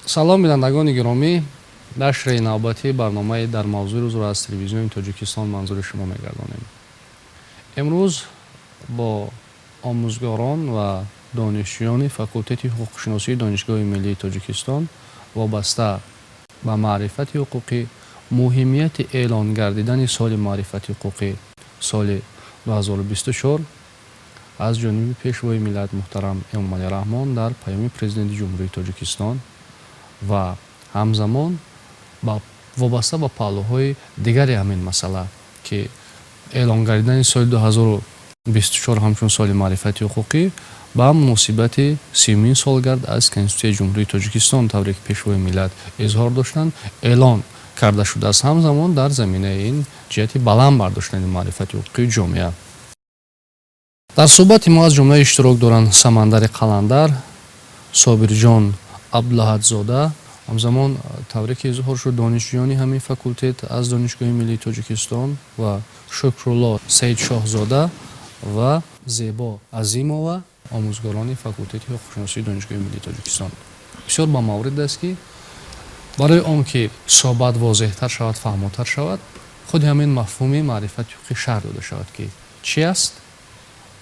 Салом, бинандагони гиромӣ! Нашри навбатии барномаи «Дар мавзӯи рӯзро» аз Телевизиони Тоҷикистон манзури шумо мегардонем. Имрӯз бо омӯзгорон ва донишҷӯёни факултети ҳуқуқшиносии Донишгоҳи миллии Тоҷикистон вобаста ба маърифати ҳуқуқӣ, муҳимияти эълон гардидани соли маърифати ҳуқуқӣ, соли 2024, аз ҷониби Пешвои миллат муҳтарам Эмомалӣ Раҳмон дар Паёми Президенти Ҷумҳурии Тоҷикистон ва ҳамзамон вобаста ба паҳлӯҳои дигари ҳамин масъала, ки эълон гардидани соли 2024 ҳамчун соли маърифати ҳуқуқӣ ба муносибати 30-умин солгард аз Конститутсияи Ҷумҳурии Тоҷикистон, тавре ки Пешвои миллат изҳор доштанд, эълон карда шудааст, ҳамзамон дар заминаи ин ҷиҳати баланд бардоштани маърифати ҳуқуқии ҷомеа дар суҳбати мо аз ҷумла иштирок доранд Самандари Қаландар, Собирҷон Абдулаҳадзода, ҳамзамон, тавре ки изҳор шуд, донишҷӯёни ҳамин факултет аз Донишгоҳи миллии Тоҷикистон ва Шукрулло Саидшоҳзода ва Зебо Азимова, омӯзгорони факултети ҳуқуқшиносии Донишгоҳи миллии Тоҷикистон. Бисёр ба маврид аст, ки барои он ки суҳбат возеҳтар шавад, фаҳмотар шавад, худи ҳамин мафҳуми маърифати ҳуқуқӣ шарҳ дода шавад, ки чи аст,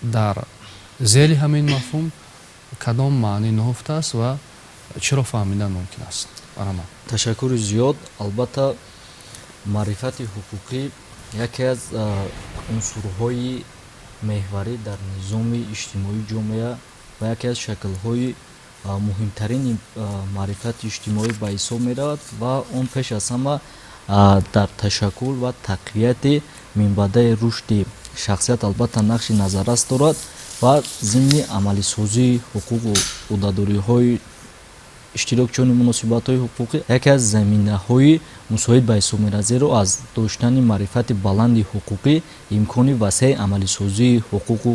дар зери ҳамин мафҳум кадом маънӣ нуҳуфта аст ва чиро фаҳмидан мумкин аст. Барамад. Ташаккури зиёд. Албатта, маърифати ҳуқуқӣ яке аз унсурҳои меҳварӣ дар низоми иҷтимоии ҷомеа ва яке аз шаклҳои муҳимтарини маърифати иҷтимоӣ ба ҳисоб меравад ва он пеш аз ҳама дар ташаккул ва тақвияти минбаъдаи рушди шахсият албатта нақши назаррас дорад ва зимни амалисозии ҳуқуқу ӯҳдадориҳои иштирокчиёни муносибатҳои ҳуқуқӣ яке аз заминаҳои мусоид ба ҳисоб меравад, зеро аз доштани маърифати баланди ҳуқуқӣ имкони васеи амалисозии ҳуқуқу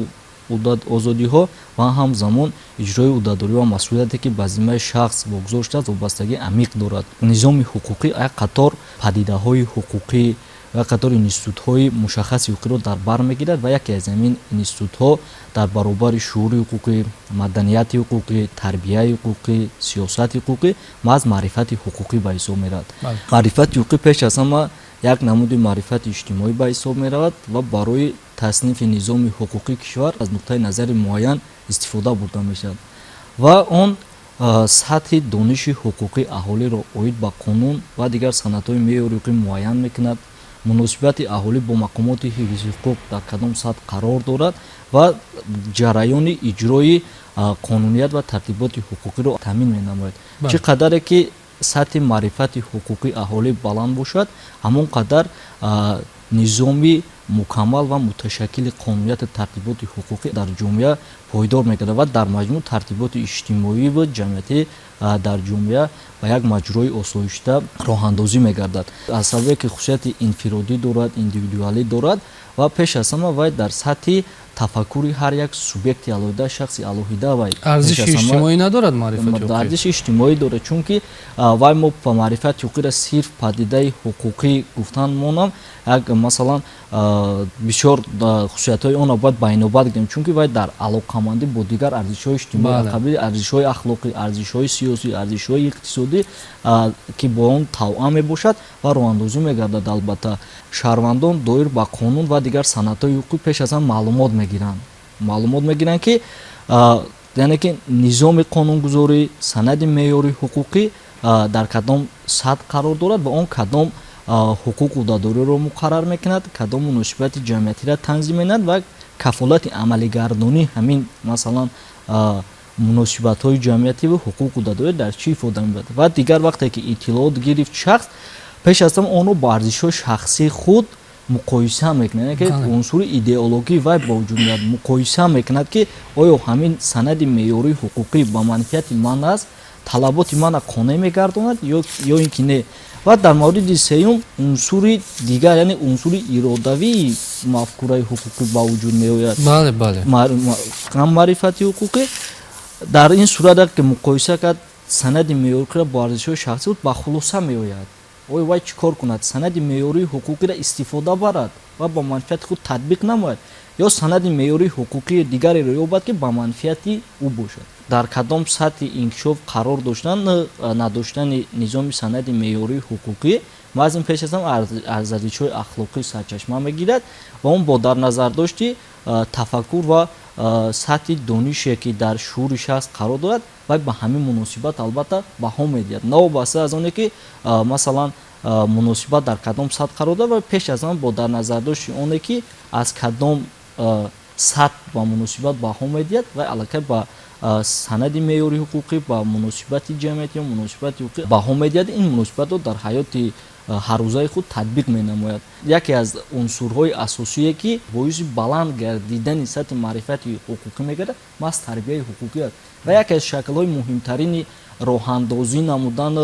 озодиҳо ва ҳамзамон иҷрои ӯҳдадорӣ ва масъулияте, ки ба зиммаи шахс вогузор шудааст, вобастагии амиқ дорад. Низоми ҳуқуқӣ як қатор падидаҳои ҳуқуқӣ ва як қатор институтҳои мушаххаси ҳуқуқиро дар бар мегирад ва яке аз ҳамин институтҳо дар баробари шуури ҳуқуқӣ, маданияти ҳуқуқӣ, тарбияи ҳуқуқӣ, сиёсати ҳуқуқӣ маҳз маърифати ҳуқуқӣ ба ҳисоб меравад. Маърифати ҳуқуқӣ пеш аз ҳама як намуди маърифати иҷтимоӣ ба ҳисоб меравад ва барои таснифи низоми ҳуқуқии кишвар аз нуқтаи назари муайян истифода бурда мешавад ва он сатҳи дониши ҳуқуқии аҳолиро оид ба қонун ва дигар санадҳои меъёри ҳуқуқӣ муайян мекунад, муносибати аҳолӣ бо мақомоти ҳифзи ҳуқуқ дар кадом сатҳ қарор дорад ва ҷараёни иҷрои қонуният ва тартиботи ҳуқуқиро таъмин менамояд. Чӣ қадаре ки сатҳи маърифати ҳуқуқии аҳолӣ баланд бошад, ҳамон қадар низоми мукаммал ва муташаккили қонунияту тартиботи ҳуқуқӣ дар ҷомеа пойдор мегардад ва дар маҷмӯъ тартиботи иҷтимоӣ ва ҷамъиятӣ дар ҷомеа ба як маҷрои осоишта роҳандозӣ мегардад. Аз сабабе ки хусусияти инфиродӣ дорад, индивидуалӣ дорад ва пеш аз ҳама вай дар сатҳи тафаккури ҳар як субъекти алоҳида, шахси алоҳида вай Арзиши иҷтимоӣ надорад маърифати ҳуқуқӣ? Арзиши иҷтимоӣ дорад, чунки вай мо ба маърифати ҳуқуқиро сирф падидаи ҳуқуқӣ гуфтан монам як масалан бисёр хусусиятҳои онро бояд ба инобат гирем, чунки вай дар алоқамандӣ бо дигар арзишҳои иҷтимоӣ, қабили арзишҳои ахлоқӣ, арзишҳои сиёсӣ, арзишҳои иқтисодӣ, ки бо он тавъам мебошад ва роҳандозӣ мегардад. Албатта, шаҳрвандон доир ба қонун ва дигар санадҳои ҳуқуқӣ пеш аз ҳама маълумот мегиранд, ки яъне ки низоми қонунгузорӣ, санади меъёри ҳуқуқӣ дар кадом сатҳ қарор дорад ва он кадом ҳуқуқу ӯҳдадориро муқаррар мекунад, кадом муносибати ҷамъиятиро танзим менамояд ва кафолати амалигардонии ҳамин, масалан, муносибатҳои ҷамъиятӣ ва ҳуқуқу ӯҳдадорӣ дар чӣ ифода мебарад. Ва дигар, вақте ки иттилоот гирифт шахс, пеш аз ҳама онро бо арзишҳои шахсии худ муқоиса мекунад, яъне ки унсури идеологӣ вай ба вуҷуд меояд. Муқоиса мекунад, ки оё ҳамин санади меъёрии ҳуқуқӣ ба манфиати ман аст, талаботи мана қонеъ мегардонад ё ин ки не. Ва дар мавриди сеюм унсури дигар, яъне унсури иродавии мафкураи ҳуқуқӣ ба вуҷуд меояд. бале бале Ҳам маърифати ҳуқуқӣ дар ин сурат, ки муқоиса кард санади меъёриро бо арзишҳои шахсӣ, ба хулоса меояд. Оё вай чӣ кор кунад? Санади меъёрии ҳуқуқиро истифода барад ва ба манфиати худ татбиқ намояд ё санади меъёрии ҳуқуқии дигареро ёбад, ки ба манфиати ӯ бошад? Дар кадом сатҳи инкишоф қарор доштан, надоштани низоми санади меъёрии ҳуқуқӣ маҳз ин пеш аз ҳама аз арзишҳои ахлоқӣ сарчашма мегирад ва он бо дар назардошти тафаккур ва сатҳи донише, ки дар шуури шахс қарор дорад, вай ба ҳамин муносибат албатта баҳо медиҳад, новобаста аз оне ки, масалан, муносибат дар кадом сатҳ қарор дорад, ва пеш аз ҳама бо дар назардошти оне ки аз кадом сатҳ ба муносибат баҳо медиҳад, вай аллакай ба санади меъёри ҳуқуқӣ, ба муносибати ҷамъиятӣ ё муносибати ҳуқуқӣ баҳо медиҳад, ин муносибатро дар ҳаёти ҳаррӯзаи худ татбиқ менамояд. Яке аз унсурҳои асосие, ки боиси баланд гардидани сатҳи маърифати ҳуқуқӣ мегардад, маҳз тарбияи ҳуқуқӣ аст ва яке аз шаклҳои муҳимтарини роҳандозӣ намудан,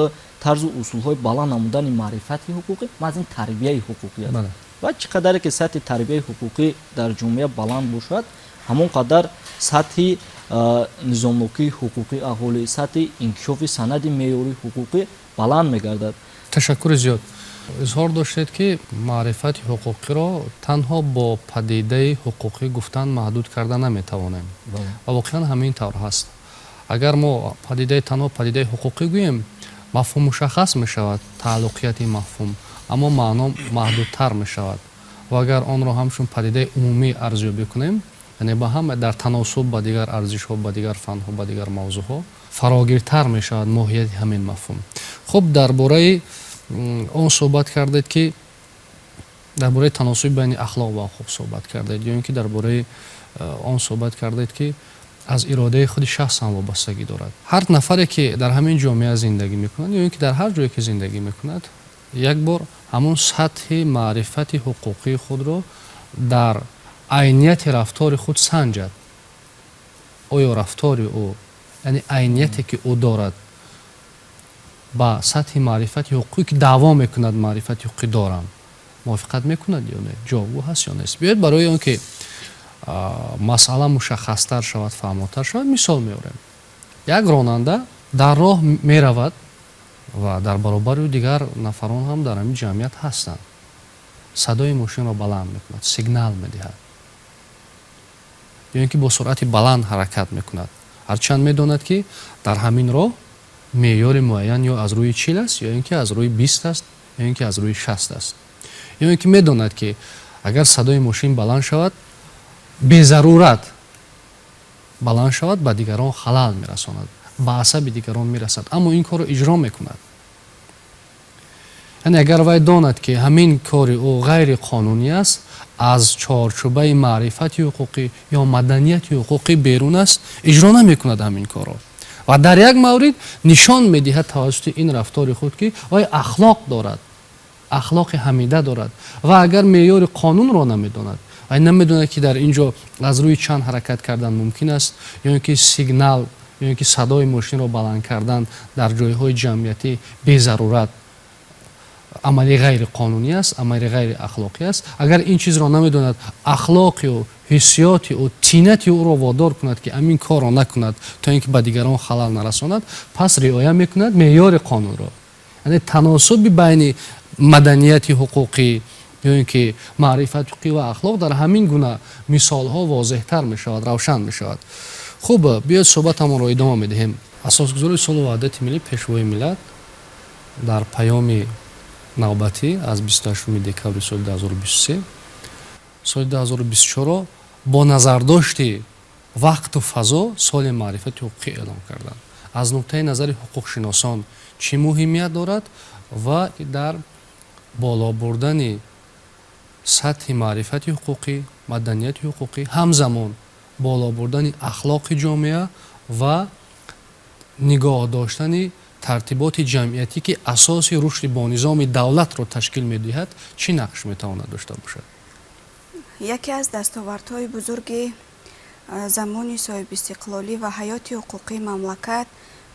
тарзу усулҳои баланд намудани маърифати ҳуқуқӣ маҳз ин тарбияи ҳуқуқӣ аст. Ва чӣ қадаре ки сатҳи тарбияи ҳуқуқӣ дар ҷомеа баланд бошад, ҳамон қадар сатҳи низомнокии ҳуқуқии аҳолӣ, сатҳи инкишофи санади меъёрии ҳуқуқӣ баланд мегардад. Ташаккури зиёд. Изҳор доштед, ки маърифати ҳуқуқиро танҳо бо падидаи ҳуқуқӣ гуфтан маҳдуд карда наметавонем ва воқеан ҳамин тавр ҳаст. Агар мо падидаи танҳо падидаи ҳуқуқӣ гӯем, мафҳум мушаххас мешавад, тааллуқияти мафҳум, аммо маъно маҳдудтар мешавад. Ва агар онро ҳамчун падидаи умумӣ арзёбӣ кунем, яъне ба ҳама дар таносуб ба дигар арзишҳо, ба дигар фанҳо, ба дигар мавзӯъҳо, фарогиртар мешавад моҳияти ҳамин мафҳум. Хуб, дар бораи он суҳбат кардед, ки дар бораи таносуби байни ахлоқ ва ҳуқуқ суҳбат кардед, ё ин ки дар бораи он суҳбат кардед, ки аз иродаи худи шахс ҳам вобастагӣ дорад. Ҳар нафаре, ки дар ҳамин ҷомеа зиндагӣ мекунад ё ин ки дар ҳар ҷое ки зиндагӣ мекунад, як бор ҳамон сатҳи маърифати ҳуқуқии худро дар айнияти рафтори худ санҷад. Оё рафтори ӯ, яъне айнияте ки ӯ дорад, ба сатҳи маърифати ҳуқуқӣ, ки даъво мекунад маърифати ҳуқуқӣ дорам, мувофиқат мекунад ё не, ҷавобгӯ ҳаст ё нест? Биёед, барои он ки масъала мушаххастар шавад, фаҳмотар шавад, мисол меорем. Як ронанда дар роҳ меравад ва дар баробари ӯ дигар нафарон ҳам дар ҳамин ҷамъият ҳастанд. Садои мошинро баланд мекунад, сигнал медиҳад ё ин ки бо суръати баланд ҳаракат мекунад, ҳарчанд медонад, ки дар ҳамин роҳ меъёри муайян ё аз рӯи 40 аст, ё ин ки аз рӯи 20 аст, ё ин ки аз рӯи 60 аст, ё ин ки медонад, ки агар садои мошин баланд шавад, безарурат баланд шавад, ба дигарон халал мерасонад, ба асаби дигарон мерасад, аммо ин корро иҷро мекунад. Яъне агар вай донад, ки ҳамин кори ӯ ғайриқонунӣ аст, аз чорчӯбаи маърифати ҳуқуқӣ ё маданияти ҳуқуқӣ берун аст, иҷро намекунад ҳамин корро. Ва дар як маврид нишон медиҳад тавассути ин рафтори худ, ки вай ахлоқ дорад, ахлоқи ҳамида дорад. Ва агар меъёри қонунро намедонад, вай намедонад, ки дар ин ҷо аз рӯи чанд ҳаракат кардан мумкин аст, ё ин ки сигнал, ё ин ки садои мошинро баланд кардан дар ҷойҳои ҷамъиятӣ безарурат амали ғайриқонунӣ аст, амали ғайриахлоқӣ аст, агар ин чизро намедонад, ахлоқи ӯ, ҳиссиёти ӯ, тинати ӯро водор кунад, ки ҳамин корро накунад, то ин ки ба дигарон халал нарасонад, пас риоя мекунад меъёри қонунро. Яъне таносуби байни маданияти ҳуқуқӣ ё ин ки маърифати ҳуқуқӣ ва ахлоқ дар ҳамин гуна мисолҳо возеҳтар мешавад, равшан мешавад. Хуб, биёед, суҳбатамонро идома медиҳем. Асосгузори сулҳу ваҳдати миллӣ, Пешвои миллат дар паёми навбатӣ аз 28 декабри соли 2023 соли 2024-ро бо назардошти вақту фазо соли маърифати ҳуқуқӣ эълон карданд. Аз нуқтаи назари ҳуқуқшиносон чӣ муҳимият дорад ва дар боло бурдани сатҳи маърифати ҳуқуқӣ, маданияти ҳуқуқӣ, ҳамзамон боло бурдани ахлоқи ҷомеа ва нигоҳ доштани тартиботи ҷамъиятӣ, ки асоси рушди бонизоми давлатро ташкил медиҳад, чӣ нақш метавонад дошта бошад? Яке аз дастовардҳои бузурги замони соҳибистиқлолӣ ва ҳаёти ҳуқуқии мамлакат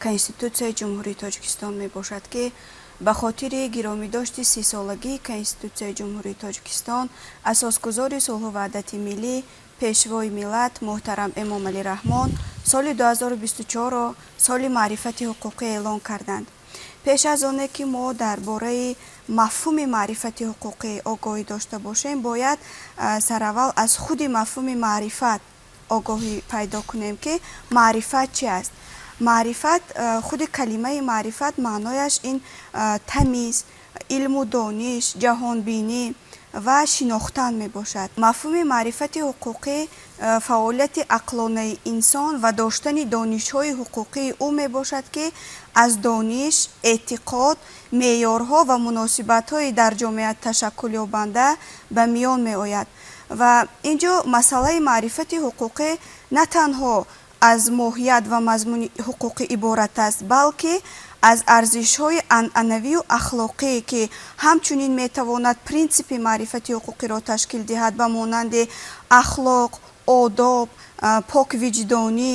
Конститутсияи Ҷумҳурии Тоҷикистон мебошад, ки ба хотири гиромидошти 30-солагии Конститутсияи Ҷумҳурии Тоҷикистон асосгузори сулҳу ваҳдати миллӣ, Пешвои миллат муҳтарам Эмомалӣ Раҳмон соли 2024-ро соли маърифати ҳуқуқӣ эълон карданд. Пеш аз оне ки мо дар бораи Мафҳуми маърифати ҳуқуқӣ огоҳӣ дошта бошем, бояд сараввал аз худи мафҳуми маърифат огоҳӣ пайдо кунем, ки маърифат чи аст. Маърифат, худи калимаи маърифат маънояш ин тамиз, илму дониш, ҷаҳонбинӣ ва шинохтан мебошад. Мафҳуми маърифати ҳуқуқӣ фаъолияти ақлонаи инсон ва доштани донишҳои ҳуқуқии ӯ мебошад, ки аз дониш, эътиқод, меъёрҳо ва муносибатҳои дар ҷомеа ташаккулёбанда ба миён меояд. Ва ин ҷо масъалаи маърифати ҳуқуқӣ на танҳо аз моҳият ва мазмуни ҳуқуқӣ иборат аст, балки аз арзишҳои анъанавию ахлоқӣ, ки ҳамчунин метавонад принсипи маърифати ҳуқуқиро ташкил диҳад, ба монанди ахлоқ, одоб, поквиҷдонӣ,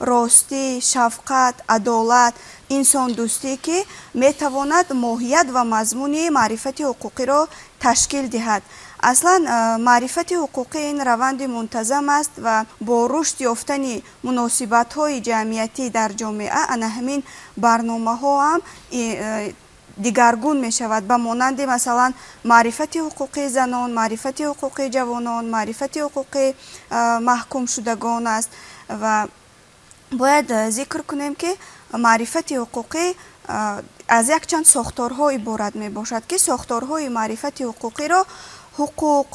ростӣ, шафқат, адолат, инсондӯстӣ, ки метавонад моҳият ва мазмуни маърифати ҳуқуқиро ташкил диҳад. Аслан маърифати ҳуқуқӣ ин раванди мунтазам аст ва бо рушд ёфтани муносибатҳои ҷамъиятӣ дар ҷомеа ана ҳамин барномаҳо ҳам дигаргун мешавад, ба монанди, масалан, маърифати ҳуқуқии занон, маърифати ҳуқуқии ҷавонон, маърифати ҳуқуқии маҳкумшудагон аст. Ва бояд зикр кунем, ки маърифати ҳуқуқӣ аз якчанд сохторҳо иборат мебошад, ки сохторҳои маърифати ҳуқуқиро ҳуқуқ,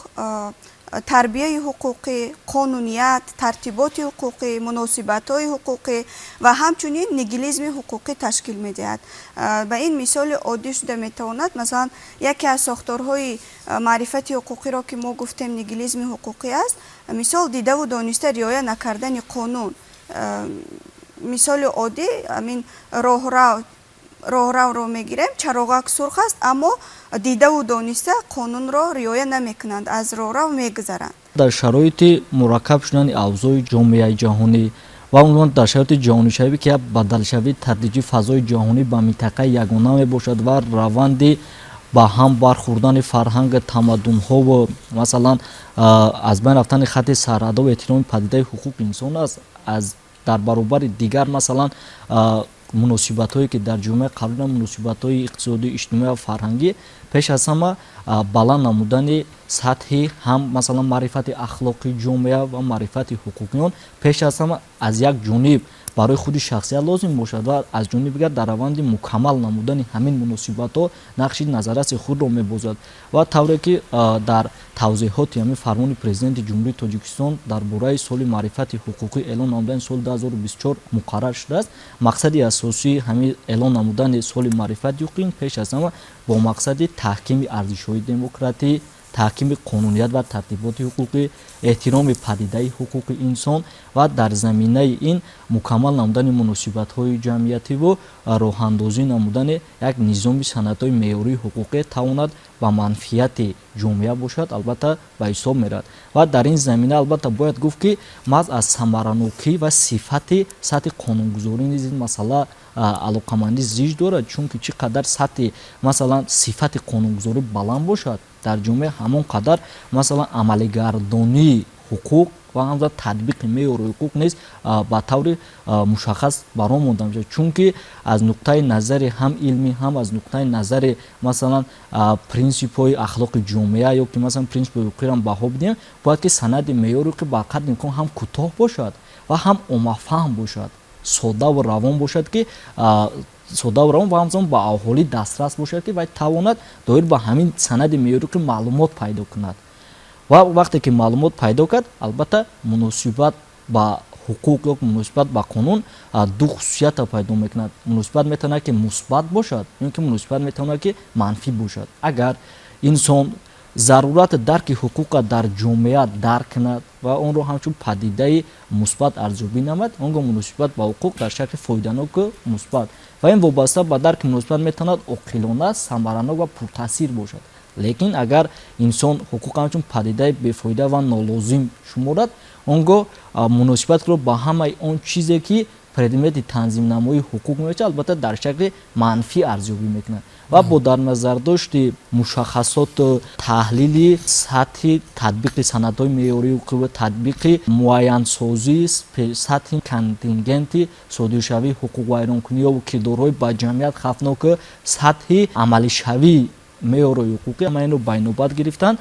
тарбияи ҳуқуқӣ, қонуният, тартиботи ҳуқуқӣ, муносибатҳои ҳуқуқӣ ва ҳамчунин нигилизми ҳуқуқӣ ташкил медиҳад. Ба ин мисоли оддӣ шуда метавонад, масалан, яке аз сохторҳои маърифати ҳуқуқиро, ки мо гуфтем, нигилизми ҳуқуқӣ аст. Мисол, дидаву дониста риоя накардани қонун. Мисоли оддӣ, ҳамин роҳравро мегирем, чароғак сурх аст, аммо дидаву дониста қонунро риоя намекунанд, аз роҳрав мегузаранд. Дар шароити мураккаб шудани авзои ҷомеаи ҷаҳонӣ ва умуман дар шароити ҷаҳонишавӣ, ки як бадалшавии тадриҷии фазои ҷаҳонӣ ба минтақаи ягона мебошад ва раванди ба ҳам бархӯрдани фарҳанги тамаддунҳову, масалан, аз байн рафтани хатти сарҳадҳо ва эҳтироми падидаи ҳуқуқи инсон аст, аз дар баробари дигар, масалан, муносибатҳое, ки дар ҷомеа қарор доранд, муносибатҳои иқтисодӣ, иҷтимоӣ ва фарҳангӣ, пеш аз ҳама баланд намудани сатҳи ҳам, масалан, маърифати ахлоқии ҷомеа ва маърифати ҳуқуқии он пеш аз ҳама аз як ҷониб барои худи шахсият лозим бошад ва аз ҷониби дигар дар раванди мукаммал намудани ҳамин муносибатҳо нақши назарраси худро мебозад. Ва тавре ки дар тавзеҳоти ҳамин фармони Президенти Ҷумҳурии Тоҷикистон дар бораи соли маърифати ҳуқуқӣ эълон намудани соли 2024 муқаррар шудааст, мақсади асосии ҳамин эълон намудани соли маърифати ҳуқуқӣ пеш аз ҳама бо мақсади таҳкими арзишҳои демократӣ, таҳкими қонуният ва тартиботи ҳуқуқӣ, эҳтироми падидаи ҳуқуқи инсон ва дар заминаи ин мукаммал намудани муносибатҳои ҷамъиятиву роҳандозӣ намудани як низоми санадҳои меъёрии ҳуқуқӣ тавонад ба манфиати ҷомеа бошад, албатта, ба ҳисоб меравад. Ва дар ин замина, албатта, бояд гуфт, ки маҳз аз самаранокӣ ва сифати сатҳи қонунгузорӣ низ ин масъала алоқамандӣ зич дорад, чунки чӣ қадар сатҳи, масалан, сифати қонунгузорӣ баланд бошад дар ҷомеа, ҳамон қадар, масалан, амалигардонии ҳуқуқ ва ҳамзамон татбиқи меъёри ҳуқуқ низ ба таври мушаххас баром монда мешавад. Чунки аз нуқтаи назари ҳам илмӣ, ҳам аз нуқтаи назари, масалан, принсипҳои ахлоқи ҷомеа ё ки, масалан, принсипҳои ҳуқуқиро баҳо бидиҳем, бояд ки санади меъёри ҳуқуқӣ ба қадри имкон ҳам кӯтоҳ бошад ва ҳам оммафаҳм бошад, соддаву равон бошад, ки соддаву равон ва ҳамзамон ба аҳолӣ дастрас бошад, ки вай тавонад доир ба ҳамин санади меъёри ҳуқуқӣ маълумот пайдо кунад. Ва вақте ки маълумот пайдо кард, албатта, муносибат ба ҳуқуқ ё муносибат ба қонун ду хусусията пайдо мекунад: муносибат метавонад, ки мусбат бошад, ё ки муносибат метавонад, ки манфӣ бошад. Агар инсон зарурати дарки ҳуқуқро дар ҷомеа дарк кунад ва онро ҳамчун падидаи мусбат арзёбӣ намояд, он гоҳ муносибат ба ҳуқуқ дар шакли фоиданоку мусбат ва ин вобаста ба дарки муносибат метавонад оқилона, самаранок ва пуртаъсир бошад. Лекин агар инсон ҳуқуқ ҳамчун падидаи бефоида ва нолозим шуморад, он гоҳ муносибатро ба ҳамаи он чизе, ки предмети танзимнамоии ҳуқуқ мебошад, албатта, дар шакли манфӣ арзёбӣ мекунад. Ва бо дар назардошти мушаххасоту таҳлили сатҳи татбиқи санадҳои меъёрии ҳуқуқӣ ва татбиқи муайянсозии сатҳи контингенти содиршавии ҳуқуқвайронкунӣ ё кирдорҳои ба ҷамъият хавфноку сатҳи амалишавии Меъёрҳои ҳуқуқӣ ҳама инро байнобат гирифтанд.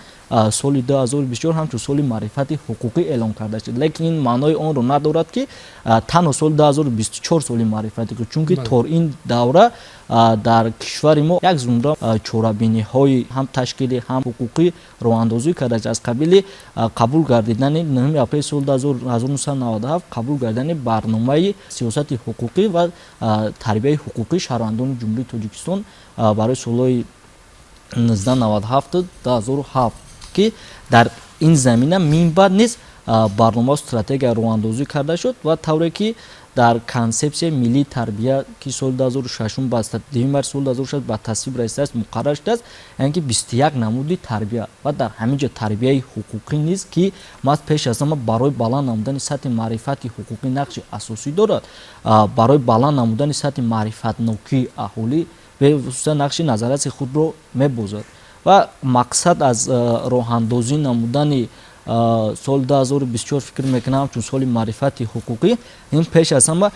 Соли 2024 ҳамчун соли маърифати ҳуқуқӣ эълон карда шуд, лекин ин маънои онро надорад, ки танҳо соли 2024 соли маърифати, чунки то ин давра дар кишвари мо як зумра чорабиниҳои ҳам ташкилӣ, ҳам ҳуқуқӣ роҳандозӣ карда шуд, аз қабили қабул гардидани 9 апрели соли 1997 қабул гардидани барномаи сиёсати ҳуқуқӣ ва тарбияи ҳуқуқии шаҳрвандони Ҷумҳурии Тоҷикистон барои солҳои 1997-2007, ки дар ин замина минбаъд низ барномаи стратегия роҳандозӣ карда шуд. Ва тавре ки дар Консепсияи миллии тарбия, ки соли 2006, ба 2 марти соли 2006 ба тасвиб расидааст, муқаррар шудааст, яъне ки 21 намуди тарбия ва дар ҳамин ҷо тарбияи ҳуқуқӣ низ, ки маҳз пеш аз ҳама барои баланд намудани сатҳи маърифати ҳуқуқӣ нақши асосӣ дорад, барои баланд намудани сатҳи маърифатнокии аҳолӣ бевосита нақши назарраси худро мебозад. Ва мақсад аз роҳандозӣ намудани соли 2024, фикр мекунам, ҳамчун соли маърифати ҳуқуқӣ, ин пеш аз ҳама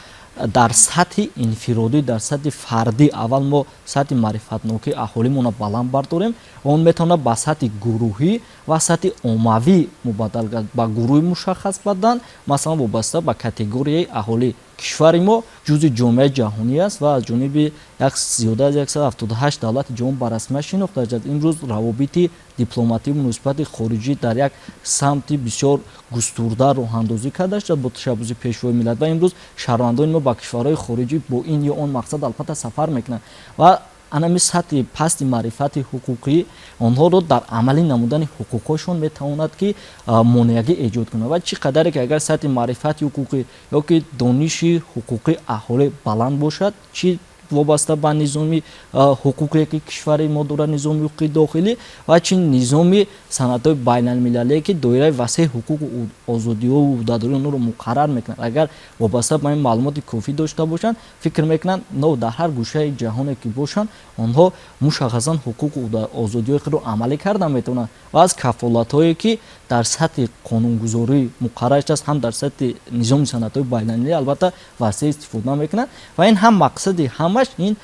дар сатҳи инфиродӣ, дар сатҳи фардӣ аввал мо сатҳи маърифатнокии аҳолимонро баланд бардорем ва он метавонад ба сатҳи гурӯҳӣ ва сатҳи оммавӣ мубаддал гардад, ба гурӯҳи мушаххас бадан, масалан, вобаста ба категорияи аҳолӣ. Кишвари мо ҷузъи ҷомеаи ҷаҳонӣ аст ва аз ҷониби як зиёда аз 178 давлати ҷаҳон ба расмият шинохта шудааст. Имрӯз равобити дипломатию муносибати хориҷӣ дар як самти бисёр густурда роҳандозӣ карда шудааст бо ташаббуси Пешвои миллат. Ва имрӯз шаҳрвандони мо ба кишварҳои хориҷӣ бо ин ё он мақсад албатта сафар мекунанд ва анами сатҳи пасти маърифати ҳуқуқӣ онҳоро дар амалӣ намудани ҳуқуқҳошон метавонад, ки монеагӣ эҷод кунад. Ва чӣ қадаре ки агар сатҳи маърифати ҳуқуқӣ ё ки дониши ҳуқуқии аҳолӣ баланд бошад, чӣ вобаста ба низоми ҳуқуқе, ки кишвари мо дорад, низоми ҳуқуқи дохилӣ, ва чи низоми санадҳои байналмилалие, ки доираи васеи ҳуқуқу озодиҳову ӯҳдадории онҳоро муқаррар мекунад, агар вобаста ба ин маълумоти кофӣ дошта бошанд, фикр мекунанд, но дар ҳар гӯшаи ҷаҳоне ки бошанд, онҳо мушаххасан ҳуқуқу озодиҳои худро амалӣ карда метавонанд. Ва аз кафолатҳое, ки дар сатҳи қонунгузорӣ муқаррар шудааст, ҳам дар сатҳи низоми санадҳои байналмилалӣ, албатта, васеъ истифода мекунанд. Ва ин ҳам мақсади ҳамаш ин,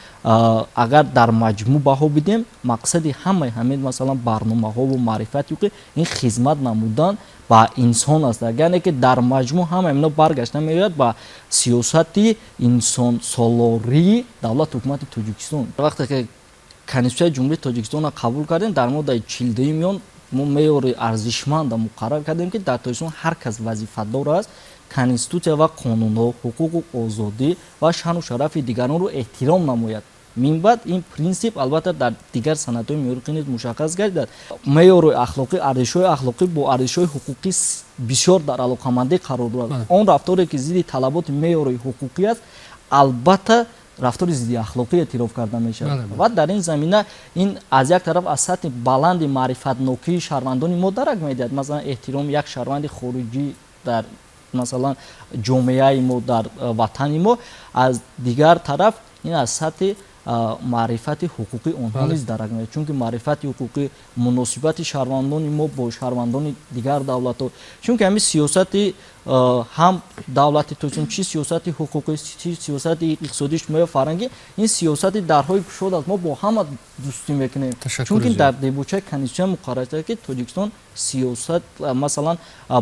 агар дар маҷмӯъ баҳо бидем, мақсади ҳамаи ҳамин, масалан, барномаҳову маърифати ҳуқуқӣ ин хизмат намудан ба инсон аст. Яъне ки дар маҷмӯъ ҳама ино баргашта меояд ба сиёсати инсонсолории давлату ҳукумати Тоҷикистон. Вақте ки Конститутсияи Ҷумҳурии Тоҷикистонро қабул кардем, дар моддаи 42-юми он мо меъёри арзишманда муқаррар кардем, ки дар Тоҷикистон ҳар кас вазифадор аст Конститутсия ва қонунҳо, ҳуқуқу озодӣ ва шаъну шарафи дигаронро эҳтиром намояд. Минбаъд ин принсип албатта дар дигар санадҳои меъёрӣ низ мушаххас гардид. Меъёрҳои ахлоқӣ, арзишҳои ахлоқӣ бо арзишҳои ҳуқуқӣ бисёр дар алоқамандӣ қарор дорад. Он рафторе, ки зидди талаботи меъёрҳои ҳуқуқӣ аст, албатта, рафтори зиддиахлоқӣ эътироф карда мешавад. Ва дар ин замина ин аз як тараф аз сатҳи баланди маърифатнокии шаҳрвандони мо дарак медиҳад, масалан, эҳтироми як шаҳрванди хориҷӣ дар, масалан, ҷомеаи мо, дар ватани мо, аз дигар тараф ин аз сатҳи маърифати ҳуқуқии онҳо низ дарак медиҳад, чунки маърифати ҳуқуқӣ, муносибати шаҳрвандони мо бо шаҳрвандони дигар давлатҳо, чунки ҳамин сиёсати ҳам давлати Тоҷикистон, чӣ сиёсати ҳуқуқӣ, чӣ сиёсати иқтисодӣ, иҷтимоӣ, фарҳангӣ, ин сиёсати дарҳои кушод аст. Мо бо ҳама дӯстӣ мекунем, чунки дар дебочаи Конститутсия муқаррар шуда, ки Тоҷикистон сиёсат, масалан,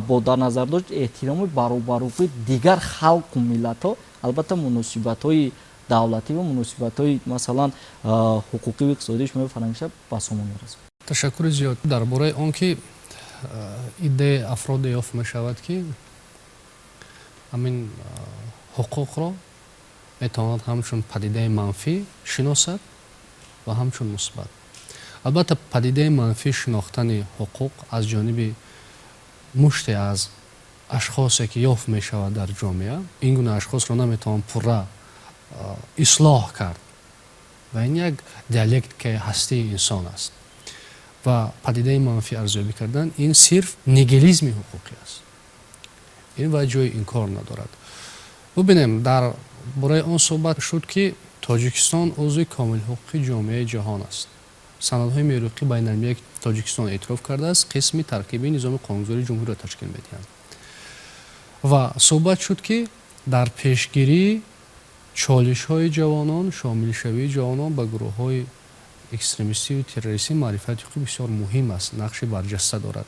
бо дар назардошт эҳтироми баробарҳуқуқи дигар халқу миллатҳо, албатта, муносибатҳои давлатӣ ва муносибатҳои, масалан, ҳуқуқию иқтисодӣ, иҷтимоию фарҳангиша ба сомон мерасад. Ташаккури зиёд. Дар бораи он ки иддаи афроде ёфт мешавад, ки ҳамин ҳуқуқро метавонад ҳамчун падидаи манфӣ шиносад ва ҳамчун мусбат. Албатта, падидаи манфӣ шинохтани ҳуқуқ аз ҷониби муште аз ашхосе, ки ёфт мешавад дар ҷомеа, ин гуна ашхосро наметавон пурра ислоҳ кард ва ин як диалектикаи ҳастии инсон аст. Ва падидаи манфӣ арзёбӣ кардан ин сирф нигилизми ҳуқуқӣ аст, ин ва ҷои инкор надорад. Бубинем, дар бораи он суҳбат шуд, ки Тоҷикистон узви комилҳуқуқи ҷомеаи ҷаҳон аст. Санадҳои меъёрии байналмилалие, ки Тоҷикистон эътироф кардааст, қисми таркибии низоми қонунгузории ҷумҳуриро ташкил медиҳанд. Ва суҳбат шуд, ки дар пешгирии чолишҳои ҷавонон, шомилшавии ҷавонон ба гурӯҳҳои Экстремистию террористӣ маърифати ҳуқуқӣ бисёр муҳим аст, нақши барҷаста дорад.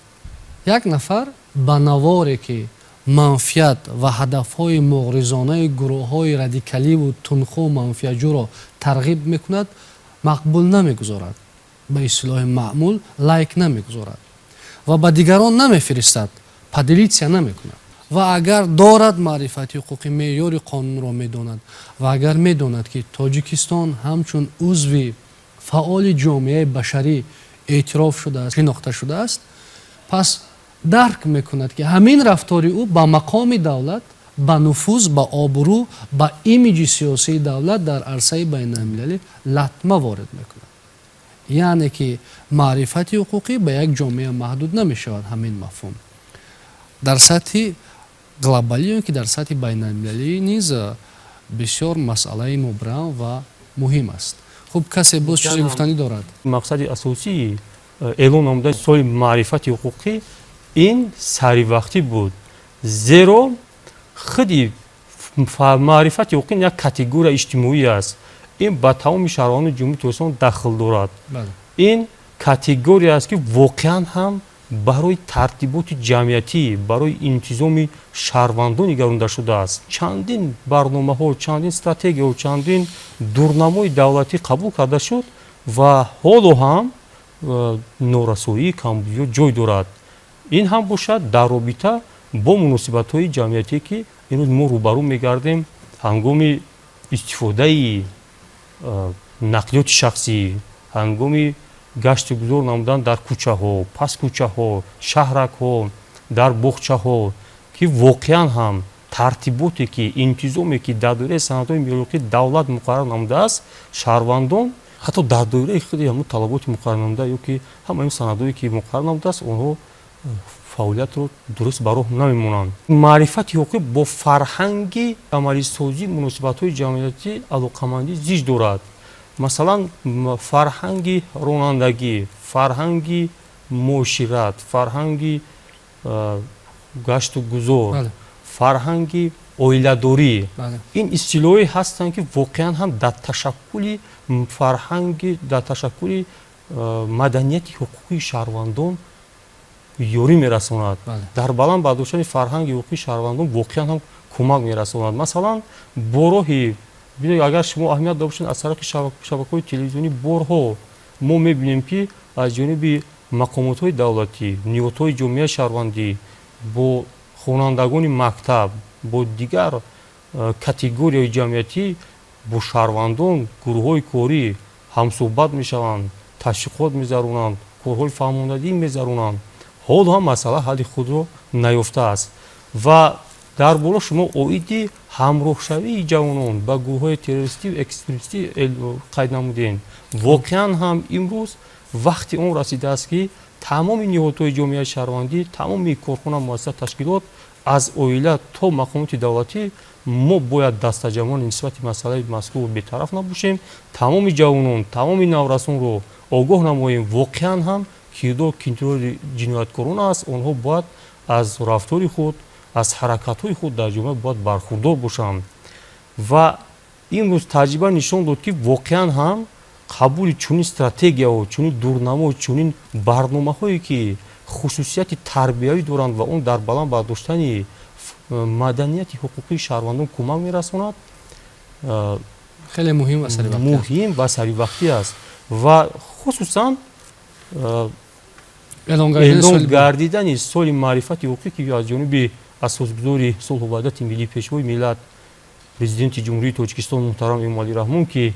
Як нафар ба наворе, ки манфиат ва ҳадафҳои муғризонаи гурӯҳҳои радикаливу тунху манфиатҷӯро тарғиб мекунад, мақбул намегузорад, ба истилоҳи маъмул лайк намегузорад ва ба дигарон намефиристад, поделиться намекунад. Ва агар дорад маърифати ҳуқуқӣ, меъёри қонунро медонад ва агар медонад, ки Тоҷикистон ҳамчун узви фаъоли ҷомеаи башарӣ эътироф шудааст, шинохта шудааст, пас дарк мекунад, ки ҳамин рафтори ӯ ба мақоми давлат, ба нуфуз, ба обрӯ, ба имиҷи сиёсии давлат дар арсаи байналмилалӣ латма ворид мекунад. Яъне ки маърифати ҳуқуқӣ ба як ҷомеа маҳдуд намешавад. Ҳамин мафҳум дар сатҳи глобалӣ ё ки дар сатҳи байналмилалӣ низ бисёр масъалаи мубрам ва муҳим аст. Хуб, касе боз чизе гуфтанӣ дорад? Мақсади асосии эълон намудани соли маърифати ҳуқуқӣ ин саривақтӣ буд, зеро худи маърифати ҳуқуқӣ як категория иҷтимоӣ аст. Ин ба тамоми шаҳрвандони Ҷумҳурии Тоҷикистон дахл дорад. Ин категория аст, ки воқеан ҳам барои тартиботи ҷамъиятӣ, барои интизоми шаҳрвандон нигаронда шудааст. Чандин барномаҳо, чандин стратегияҳо, чандин дурнамои давлатӣ қабул карда шуд ва ҳоло ҳам норасоии камбудиҳо ҷой дорад. Ин ҳам бошад дар робита бо муносибатҳои ҷамъиятие, ки имрӯз мо рӯбарӯ мегардем ҳангоми истифодаи нақлиёти шахсӣ, ҳангоми гашту гузор намудан дар кӯчаҳо, паскӯчаҳо, шаҳракҳо, дар боғчаҳо, ки воқеан ҳам тартиботе ки, интизоме ки дар доираи санадҳои меъёрии давлат муқаррар намудааст, шаҳрвандон ҳатто дар доираи худи ҳамун талаботи муқаррар намуда ё ки ҳамаи санадҳое ки муқаррар намудааст, онҳо фаъолиятро дуруст ба роҳ намемонанд. Маърифати ҳуқуқӣ бо фарҳанги амалисозии муносибатҳои ҷамъиятӣ алоқамандӣ зич дорад. Масалан, фарҳанги ронандагӣ, фарҳанги муошират, фарҳанги гашту гузор, фарҳанги оиладорӣ, ин истилоҳое ҳастанд, ки воқеан ҳам дар ташаккули фарҳанги, дар ташаккули маданияти ҳуқуқии шаҳрвандон ёрӣ мерасонад, дар баланд бардоштани фарҳанги ҳуқуқии шаҳрвандон воқеан ҳам кӯмак мерасонад. Масалан, бо роҳи, агар шумо аҳамият дода бошед, аз тариқи шабакаҳои телевизионӣ борҳо мо мебинем, ки аз ҷониби мақомотҳои давлатӣ, ниҳодҳои ҷомеаи шаҳрвандӣ бо хонандагони мактаб, бо дигар категорияи ҷамъиятӣ, бо шаҳрвандон гурӯҳҳои корӣ ҳамсӯҳбат мешаванд, ташвиқот мегузаронанд, корҳои фаҳмондадӣ мегузаронанд. Ҳоло ҳам масъала ҳалли худро наёфтааст. Ва дар боло шумо оиди ҳамроҳшавии ҷавонон ба гурӯҳҳои террористию экстремистӣ қайд намудем. Воқеан ҳам имрӯз вақти он расидааст, ки тамоми ниҳодҳои ҷомеаи шаҳрвандӣ, тамоми корхона, муассиса, ташкилот, аз оила то мақомоти давлатӣ, мо бояд дастаҷамъона нисбати масъалаи мазкур бетараф набошем, тамоми ҷавонон, тамоми наврасонро огоҳ намоем. Воқеан ҳам кирдор кирдори ҷинояткорон аст. Онҳо бояд аз рафтори худ, аз ҳаракатҳои худ дар ҷомеа бояд бархурдор бошанд. Ва имрӯз таҷриба нишон дод, ки воқеан ҳам қабули чунин стратегияҳо, чунин дурнамо, чунин барномаҳое, ки хусусияти тарбиявӣ доранд ва он дар баланд бардоштани маданияти ҳуқуқии шаҳрвандон кӯмак мерасонад, хеле муҳим ва саривақтӣ. Муҳим ва саривақтӣ аст ва хусусан эълон гардидани соли маърифати ҳуқуқӣ, ки аз ҷониби асосгузори сулҳу ваҳдати миллӣ, Пешвои миллат, Президенти Ҷумҳурии Тоҷикистон муҳтарам Эмомалӣ Раҳмон, ки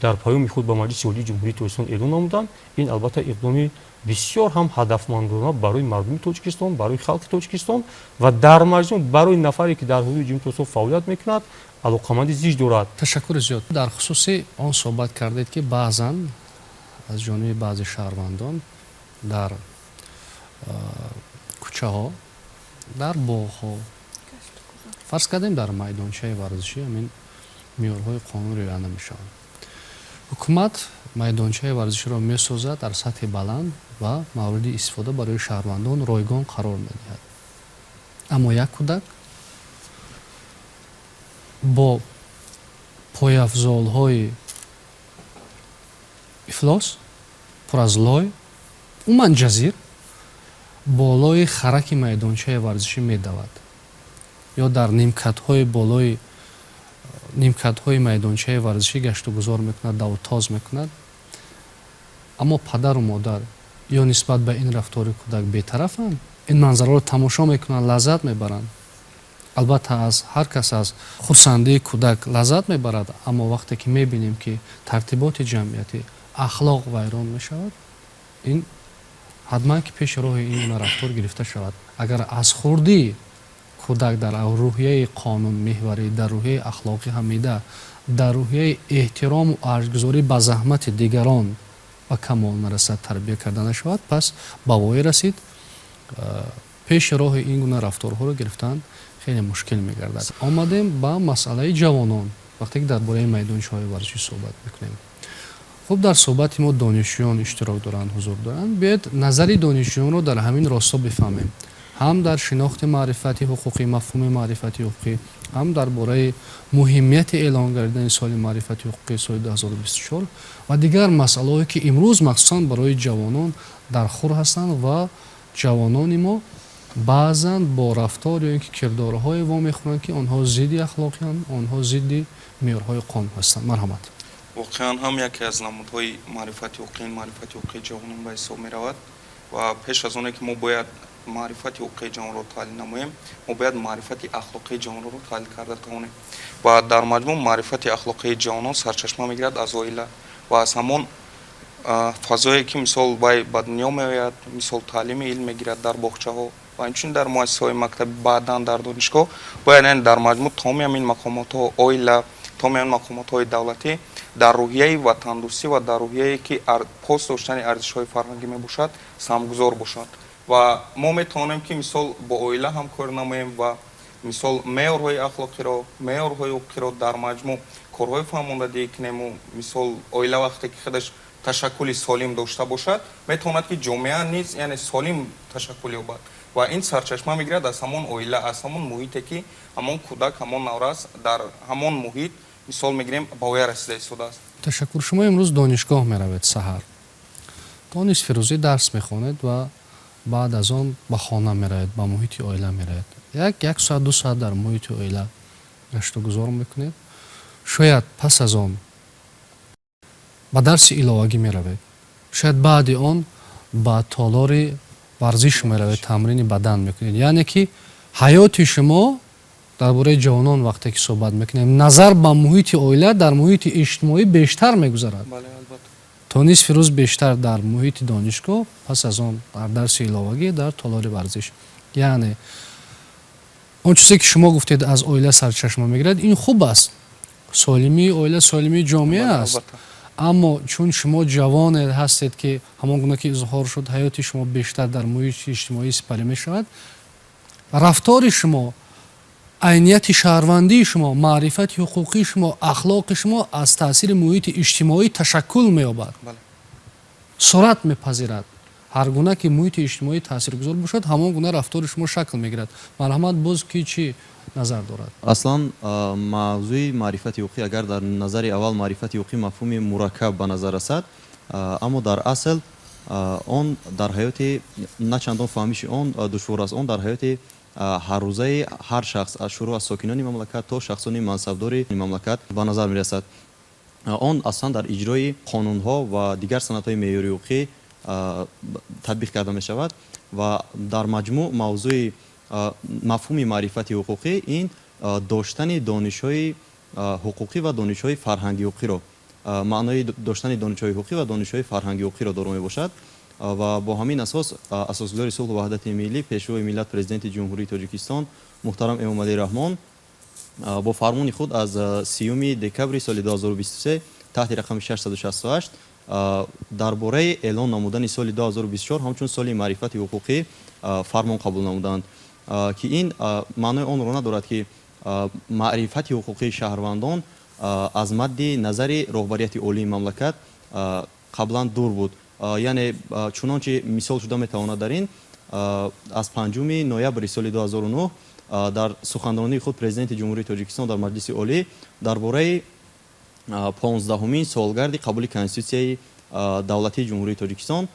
дар паёми худ ба Маҷлиси Олии Ҷумҳурии Тоҷикистон эълон намуданд, ин албатта иқдоми бисёр ҳам ҳадафмандона барои мардуми Тоҷикистон, барои халқи Тоҷикистон ва дар маҷмӯъ барои нафаре, ки дар ҳудуди Ҷумҳурии Тоҷикистон фаъолият мекунад, алоқаманди зич дорад. Ташаккури зиёд. Дар хусуси он суҳбат кардед, ки баъзан аз ҷониби баъзе шаҳрвандон дар кӯчаҳо, дар боғҳо, фарз кардем, дар майдончаи варзишӣ ҳамин меъёрҳои қонун риоя намешаванд. Ҳукумат майдончаи варзиширо месозад дар сатҳи баланд ва мавриди истифода барои шаҳрвандон ройгон қарор медиҳад, аммо як кӯдак бо пойафзолҳои ифлосбор Ифлос, пур аз лой, умуман ҷазир, болои хараки майдончаи варзишӣ медавад ё дар нимкатҳои болои нимкатҳои майдончаи варзишӣ гаштугузор мекунад, давутоз мекунад, аммо падару модар ё нисбат ба ин рафтори кӯдак бетарафанд, ин манзараро тамошо мекунанд, лаззат мебаранд. Албатта, аз ҳар кас аз хурсандии кӯдак лаззат мебарад, аммо вақте ки мебинем, ки тартиботи ҷамъиятӣ, ахлоқ вайрон мешавад, ин ҳатман ки пеши роҳи ин гуна рафтор гирифта шавад. Агар аз хурдӣ кӯдак дар рӯҳияи қонунмеҳварӣ, дар рӯҳияи ахлоқи ҳамида, дар рӯҳияи эҳтирому арҷгузорӣ ба заҳмати дигарон ба камол нарасад, тарбия карда нашавад, пас ба воя расид, пеши роҳи ин гуна рафторҳоро гирифтан хеле мушкил мегардад. Омадем ба масъалаи ҷавонон. Вақте ки дар бораи майдончаҳои варзишӣ суҳбат мекунем, хуб, дар суҳбати мо донишҷӯён иштирок доранд, ҳузур доранд. Биёед, назари донишҷӯёнро дар ҳамин росто бифаҳмем, ҳам дар шинохти маърифати ҳуқуқӣ, мафҳуми маърифати ҳуқуқӣ, ҳам дар бораи муҳимияти эълон гардидани соли маърифати ҳуқуқии соли 2024 ва дигар масъалаҳое, ки имрӯз махсусан барои ҷавонон дар хур ҳастанд ва ҷавонони мо баъзан бо рафтор ё ин ки кирдорҳое вомехӯранд, ки онҳо зидди ахлоқиянд, онҳо зидди меъёрҳои қонун ҳастанд. Марҳамат. Воқеан ҳам, яке аз намудҳои маърифати ҳуқуқӣ маърифати ҳуқуқии ҷавонон ба ҳисоб меравад ва пеш аз оне ки мо бояд маърифати ҳуқуқии ҷавонро таҳлил намоем, мо бояд маърифати ахлоқии ҷавонро таҳлил карда тавонем. Ва дар маҷмӯъ маърифати ахлоқии ҷавонон сарчашма мегирад аз оила ва аз ҳамон фазое, ки мисол вай ба дунё меояд, мисол таълими илм мегирад дар боғчаҳо ва инчунин дар муассисаҳои мактабӣ, баъдан дар донишгоҳ. Бояд, яъне, дар маҷмӯъ тамоми ҳамин мақомотҳо, оила, тамоми ҳамин мақомотҳои давлатӣ дар рӯҳияи ватандӯстӣ ва дар рӯҳияе, ки пос доштани арзишҳои фарҳангӣ мебошад, саҳмгузор бошанд. Ва мо метавонем, ки мисол бо оила ҳамкорӣ намоем ва мисол меъёрҳои ахлоқиро, меъёрҳои ҳуқуқиро, дар маҷмӯъ корҳои фаҳмондадиҳӣ кунему. Мисол, оила вақте ки худаш ташаккули солим дошта бошад, метавонад, ки ҷомеа низ, яъне, солим ташаккул ёбад. Ва ин сарчашма мегирад аз ҳамон оила, аз ҳамон муҳите, ки ҳамон кӯдак, ҳамон наврас дар ҳамон муҳит, мисол мегирем, ба воя расида истодааст. Ташаккур. Шумо имрӯз донишгоҳ меравед, саҳар то нисфи рӯзӣ дарс мехонед ва баъд аз он ба хона меравед, ба муҳити оила меравед. Як соат, 2 соат дар муҳити оила гаштугузор мекунед. Шояд пас аз он ба дарси иловагӣ меравед, шояд баъди он ба толори варзиш меравед, тамрини бадан мекунед. Яъне ки ҳаёти шумо, дар бораи ҷавонон вақте ки суҳбат мекунем, назар ба муҳити оила дар муҳити иҷтимоӣ бештар мегузарад. То нисфи рӯз бештар дар муҳити донишгоҳ, пас аз он дар дарси иловагӣ, дар толори варзиш. Яъне он чизе, ки шумо гуфтед, аз оила сарчашма мегирад, ин хуб аст, солимии оила солимии ҷомеа аст, аммо чун шумо ҷавоне ҳастед, ки ҳамон гуна ки изҳор шуд, ҳаёти шумо бештар дар муҳити иҷтимоӣ сипарӣ мешавад, рафтори шумо, айнияти шаҳрвандии шумо, маърифати ҳуқуқии шумо, ахлоқи шумо аз таъсири муҳити иҷтимоӣ ташаккул меёбад, сурат мепазирад. Ҳар гуна ки муҳити иҷтимоӣ таъсиргузор бошад, ҳамон гуна рафтори шумо шакл мегирад. Марҳамат, боз ки чӣ назар дорад? Аслан мавзӯи маърифати ҳуқуқӣ, агар дар назари аввал маърифати ҳуқуқӣ мафҳуми мураккаб ба назар расад, аммо дар асл он дар ҳаёти на чандон фаҳмиши он душвор аст. Он дар ҳаёти ҳаррӯзаи ҳар шахс, аз шурӯъ аз сокинони мамлакат то шахсони мансабдори мамлакат ба назар мерасад. Он аслан дар иҷрои қонунҳо ва дигар санадҳои меъёри ҳуқуқӣ татбиқ карда мешавад. Ва дар маҷмӯъ мавзӯи мафҳуми маърифати ҳуқуқӣ ин доштани донишҳои ҳуқуқӣ ва донишҳои фарҳанги ҳуқуқиро, маънои доштани донишҳои ҳуқуқӣ ва донишҳои фарҳанги ҳуқуқиро доро мебошад. Ва бо ҳамин асос асосгузори сулҳу ваҳдати миллӣ, пешвои миллат, Президенти Ҷумҳурии Тоҷикистон муҳтарам Эмомалӣ Раҳмон бо фармони худ аз 30-уми декабри соли 2023 таҳти рақами 668 дар бораи эълон намудани соли 2024 ҳамчун соли маърифати ҳуқуқӣ фармон қабул намуданд, ки ин маънои онро надорад, ки маърифати ҳуқуқии шаҳрвандон аз мадди назари роҳбарияти олии мамлакат қаблан дур буд. Яъне чунончи мисол шуда метавонад дар ин, аз 5 ноябри соли 2009 дар суханронии худ Президенти Ҷумҳурии Тоҷикистон дар Маҷлиси Олӣ дар бораи 15-умин солгарди қабули Конститутсияи давлатии Ҷумҳурии Тоҷикистон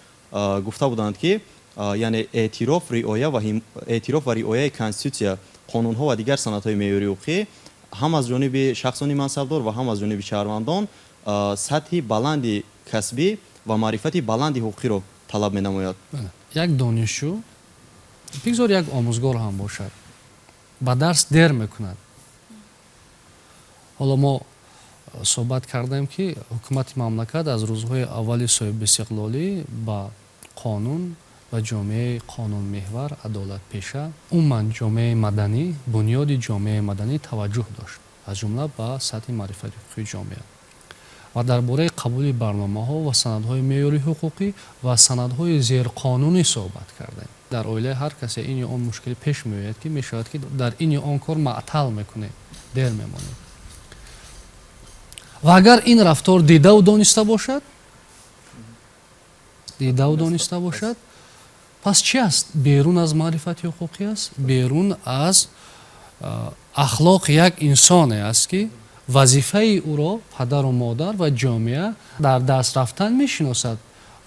гуфта буданд, ки яъне эътироф, риоя ва эътироф ва риояи конститутсия, қонунҳо ва дигар санадҳои меъёрии ҳуқуқӣ ҳам аз ҷониби шахсони мансабдор ва ҳам аз ҷониби шаҳрвандон сатҳи баланди касбӣ ва маърифати баланди ҳуқуқиро талаб менамояд. Як донишҷӯ, бигзор як омӯзгор ҳам бошад, ба дарс дер мекунад. Ҳоло мо суҳбат кардем, ки ҳукумати мамлакат аз рӯзҳои аввали соҳибистиқлолӣ ба қонун ва ҷомеаи қонунмеҳвар, адолатпеша, умуман ҷомеаи маданӣ, бунёди ҷомеаи маданӣ таваҷҷӯҳ дошт, аз ҷумла ба сатҳи маърифати ҳуқуқии ҷомеа, ва дар бораи қабули барномаҳо ва санадҳои меъёрии ҳуқуқӣ ва санадҳои зерқонунӣ суҳбат кардем. Дар оилаи ҳар касе ин ё он мушкилӣ пеш меояд, ки мешавад, ки дар ин ё он кор маътал мекунем, дер мемонем. Ва агар ин рафтор дидаву дониста бошад, пас чӣ аст? Берун аз маърифати ҳуқуқӣ аст, берун аз ахлоқи як инсоне аст, ки вазифаи ӯро падару модар ва ҷомеа дар дарс рафтан мешиносад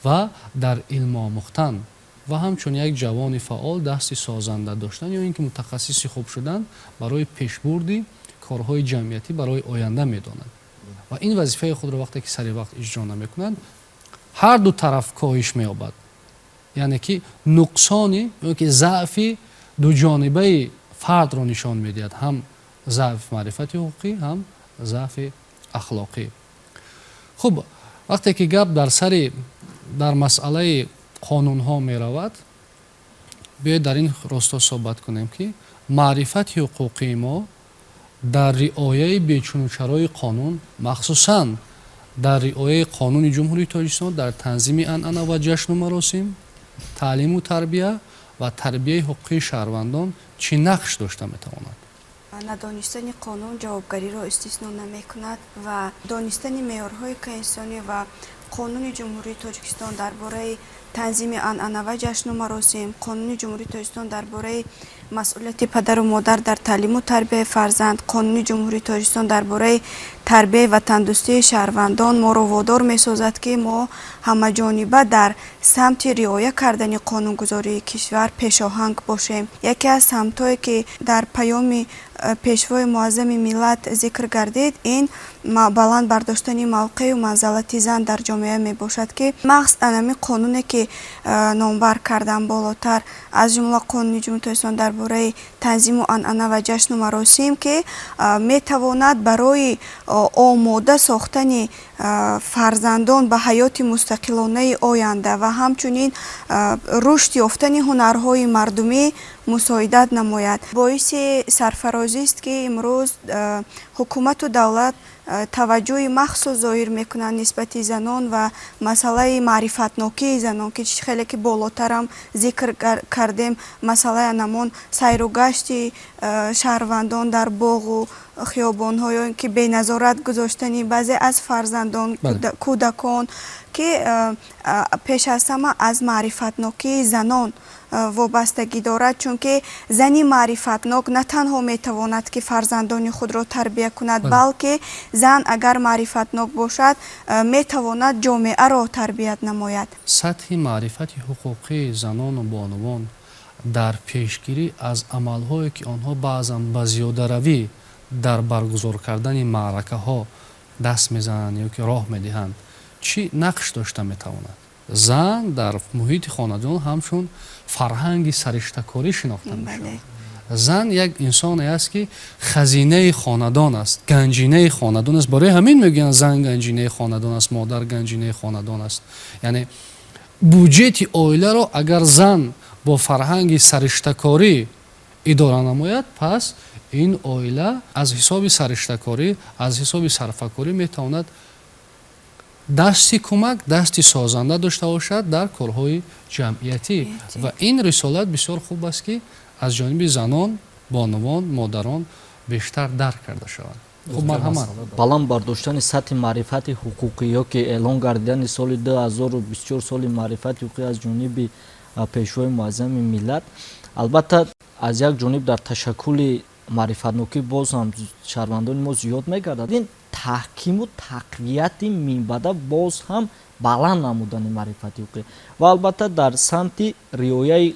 ва дар илмомӯхтан ва ҳамчун як ҷавони фаъол дасти созанда доштан ё ин ки мутахассиси хуб шудан барои пешбурди корҳои ҷамъиятӣ барои оянда медонад. Ва ин вазифаи худро вақте ки сари вақт иҷро намекунад, ҳар ду тараф коҳиш меёбад, яъне ки нуқсони ё ки заъфи дуҷонибаи фардро нишон медиҳад: ҳам заъфи маърифати ҳуқуқӣ, ҳам заъфи ахлоқӣ. Хуб, вақте ки гап дар сари дар масъалаи қонунҳо меравад, биёед дар ин росто суҳбат кунем, ки маърифати ҳуқуқии мо дар риояи бечунучарои қонун, махсусан дар риояи Қонуни Ҷумҳурии Тоҷикистон дар танзими анъана ва ҷашну маросим, таълиму тарбия ва тарбияи ҳуқуқии шаҳрвандон чӣ нақш дошта метавонад? Надонистани қонун ҷавобгариро истисно намекунад ва донистани меъёрҳои конститутсионӣ ва Қонуни Ҷумҳурии Тоҷикистон дар бораи танзими анъана ва ҷашну маросим, Қонуни Ҷумҳурии Тоҷикистон дар бораи масъулияти падару модар дар таълиму тарбияи фарзанд, Қонуни Ҷумҳурии Тоҷикистон дар бораи тарбияи ватандӯстии шаҳрвандон моро водор месозад, ки мо ҳамаҷониба дар самти риоя кардани қонунгузории кишвар пешоҳанг бошем. Яке аз самтҳое, ки дар паёми Пешвои Муаззами миллат зикр гардид, ин баланд бардоштани мавқею манзалати зан дар ҷомеа мебошад, ки махз анами қонуне, ки номбар кардам болотар, аз ҷумла Қонуни Ҷумҳурии Тоҷикистон дар бораи танзиму анъана ва ҷашну маросим, ки метавонад барои омода сохтани фарзандон ба ҳаёти мустақилонаи оянда ва ҳамчунин рушд ёфтани ҳунарҳои мардумӣ мусоидат намояд. Боиси сарфарозист, ки имрӯз ҳукумату давлат таваҷҷӯҳи махсус зоҳир мекунанд нисбати занон ва масъалаи маърифатнокии занон, ки хеле ки болотарам зикр кардем, масъалаи анамон сайру гашти шаҳрвандон дар боғу хиёбонҳо ё ин ки беназорат гузоштани баъзе аз фарзандон, кӯдакон, ки пеш аз ҳама аз маърифатнокии занон вобастагӣ дорад, чунки зани маърифатнок на танҳо метавонад, ки фарзандони худро тарбия кунад, балки зан агар маърифатнок бошад, метавонад ҷомеаро тарбият намояд. Сатҳи маърифати ҳуқуқии занону бонувон дар пешгирӣ аз амалҳое, ки онҳо баъзан ба зиёдаравӣ дар баргузор кардани маъракаҳо даст мезананд ё ки роҳ медиҳанд, чӣ нақш дошта метавонад? Зан дар муҳити хонадон ҳамчун фарҳанги сариштакорӣ шинохта мешавад. Зан як инсоне аст, ки хазинаи хонадон аст, ганҷинаи хонадон аст. Барои ҳамин мегӯянд, зан ганҷинаи хонадон аст, модар ганҷинаи хонадон аст. Яъне буҷети оиларо агар зан бо фарҳанги сариштакорӣ идора намояд, пас ин оила аз ҳисоби сариштакорӣ, аз ҳисоби сарфакорӣ метавонад дасти кӯмак, дасти созанда дошта бошад дар корҳои ҷамъиятӣ. Ва ин рисолат бисёр хуб аст, ки аз ҷониби занон, бонувон, модарон бештар дарк карда шавад. Хуб, марҳамат. Баланд бардоштани сатҳи маърифати ҳуқуқӣ ё ки эълон гардидани соли 2024 соли маърифати ҳуқуқӣ аз ҷониби Пешвои Муаззами миллат, албатта, аз як ҷониб дар ташаккули маърифатнокӣ боз ҳам шаҳрвандони мо зиёд мегардад. Ин таҳкиму тақвияти минбаъда боз ҳам Баланд намудани маърифати ҳуқуқӣ ва албатта дар самти риояи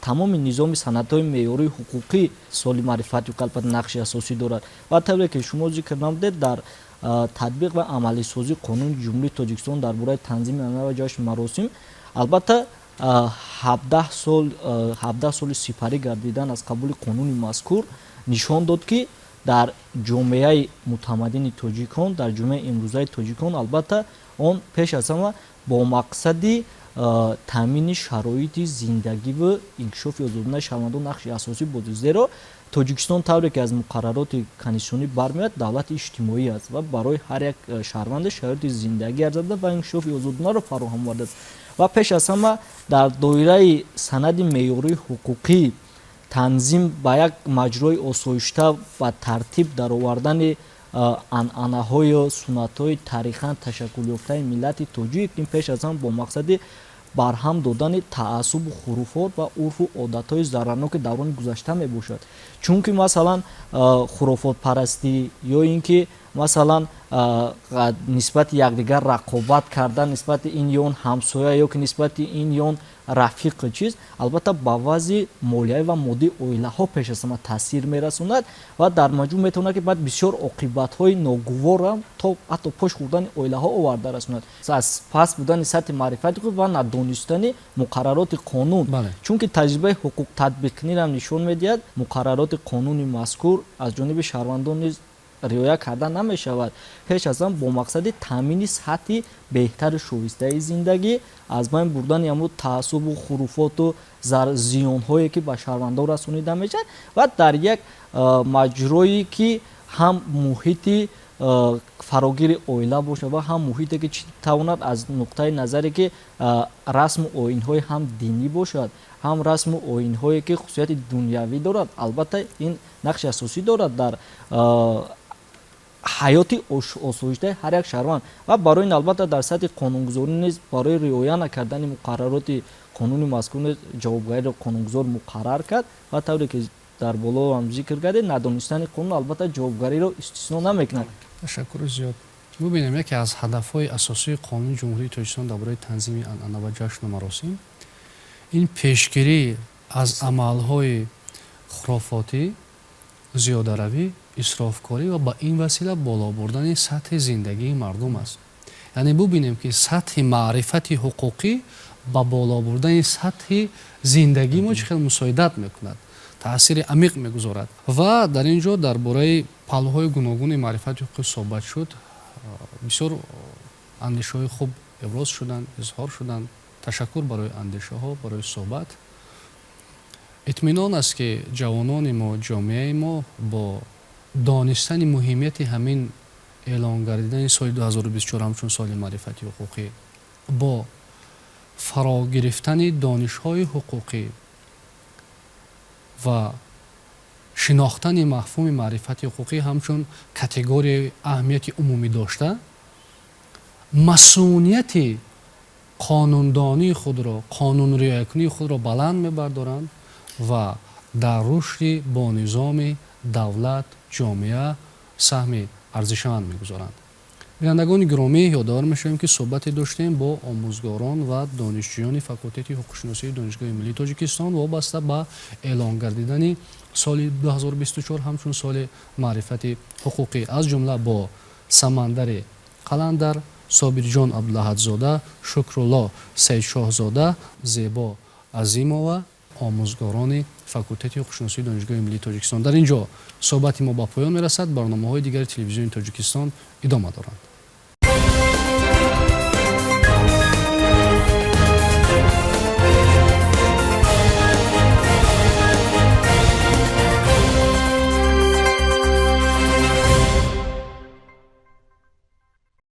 тамоми низоми санадҳои меъёрии ҳуқуқӣ соли маърифати ҳуқуқӣ албатта нақши асосӣ дорад. Ва тавре ки шумо зикр намудед, дар татбиқ ва амалисозии Қонуни Ҷумҳурии Тоҷикистон дар бораи танзими анъана ва ҷашну маросим, албатта 17 сол, 17 соли сипарӣ гардидан аз қабули қонуни мазкур нишон дод, ки дар ҷомеаи мутамаддини тоҷикон, дар ҷомеаи имрӯзаи тоҷикон, албатта он пеш аз ҳама бо мақсади таъмини шароити зиндагиву инкишофи озодонаи шаҳрвандон нақши асосӣ бозид. Зеро Тоҷикистон, тавре ки аз муқаррароти конститутсионӣ бармеояд, давлати иҷтимоӣ аст ва барои ҳар як шаҳрванде шароити зиндагӣ арзанда ва инкишофи озодонаро фароҳам овардааст. Ва пеш аз ҳама дар доираи санади меъёрии ҳуқуқӣ танзим ба як маҷрои осоишта ва тартиб даровардани анъанаҳою суннатҳои тарихан ташаккулёфтаи миллати тоҷик, ин пеш аз ҳама бо мақсади барҳам додани таассубу хуруфот ва урфу одатҳои зарарноки даврони гузашта мебошад. Чунки, масалан, хурофотпарастӣ ё ин ки, масалан, нисбати якдигар рақобат кардан, нисбати ин ё он ҳамсоя ё ки нисбати ин ё он рафиқ чиз, албатта ба вазъи молиявӣ ва моддии оилаҳо пеш аз ҳама таъсир мерасонад ва дар маҷмӯъ метавонад, ки баъд бисёр оқибатҳои ногуворам то ҳатто пош хӯрдани оилаҳо оварда расонад, аз паст будани сатҳи маърифати худ ва надонистани муқаррароти қонун. Чунки таҷрибаи ҳуқуқ татбиқкунирам нишон медиҳад, муқаррароти қонуни мазкур аз ҷониби шаҳрвандон низ риоя карда намешавад. Пеш аз ҳама бо мақсади таъмини сатҳи беҳтари шоистаи зиндагӣ, аз байн бурдани ҳамун таассубу хуруфоту зиёнҳое, ки ба шаҳрвандон расонида мешавад, ва дар як маҷрое, ки ҳам муҳити фарогири оила бошад ва ҳам муҳите, ки тавонад аз нуқтаи назаре, ки расму оинҳои ҳам динӣ бошад, ҳам расму оинҳое, ки хусусияти дунявӣ дорад, албатта ин нақши асосӣ дорад дар ҳаёти осоиштаи ҳар як шаҳрванд. Ва барои ин, албатта, дар сатҳи қонунгузорӣ низ барои риоя накардани муқаррароти қонуни мазкур низ ҷавобгариро қонунгузор муқаррар кард. Ва тавре ки дар боло ҳам зикр кардед, надонистани қонун, албатта, ҷавобгариро истисно намекунад. Ташаккури зиёд. Бубинем, яке аз ҳадафҳои асосии Қонуни Ҷумҳурии Тоҷикистон дар бораи танзими анъана ва ҷашну маросим ин пешгирӣ аз амалҳои хурофотӣ, зиёдаравӣ, исрофкорӣ ва ба ин васила боло бурдани сатҳи зиндагии мардум аст. Яъне бубинем, ки сатҳи маърифати ҳуқуқӣ ба боло бурдани сатҳи зиндагии мо чӣ хел мусоидат мекунад, таъсири амиқ мегузорад. Ва дар ин ҷо дар бораи паҳлӯҳои гуногуни маърифати ҳуқуқӣ суҳбат шуд, бисёр андешаҳои хуб иброз шуданд, изҳор шуданд. Ташаккур барои андешаҳо, барои суҳбат. Итминон аст, ки ҷавонони мо, ҷомеаи мо бо донистани муҳимияти ҳамин эълон гардидани соли 2024 ҳамчун соли маърифати ҳуқуқӣ, бо фарогирифтани донишҳои ҳуқуқӣ ва шинохтани мафҳуми маърифати ҳуқуқӣ ҳамчун категорияи аҳамияти умумӣ дошта, масунияти қонундонии худро, қонунриоякунии худро баланд мебардоранд ва дар рушди бонизоми давлат, ҷомеа саҳми арзишманд мегузоранд. Бинандагони гиромӣ, ёдовар мешавем, ки суҳбате доштем бо омӯзгорон ва донишҷӯёни факултети ҳуқуқшиносии Донишгоҳи миллии Тоҷикистон вобаста ба эълон гардидани соли 2024 ҳамчун соли маърифати ҳуқуқӣ, аз ҷумла бо Самандари Қаландар, Собирҷон Абдулаҳадзода, Шукрулло Саидшоҳзода, Зебо Азимова, омӯзгорони факултети ҳуқуқшиносии Донишгоҳи миллии Тоҷикистон. Дар ин ҷо суҳбати мо ба поён мерасад. Барномаҳои дигари Телевизиони Тоҷикистон идома доранд.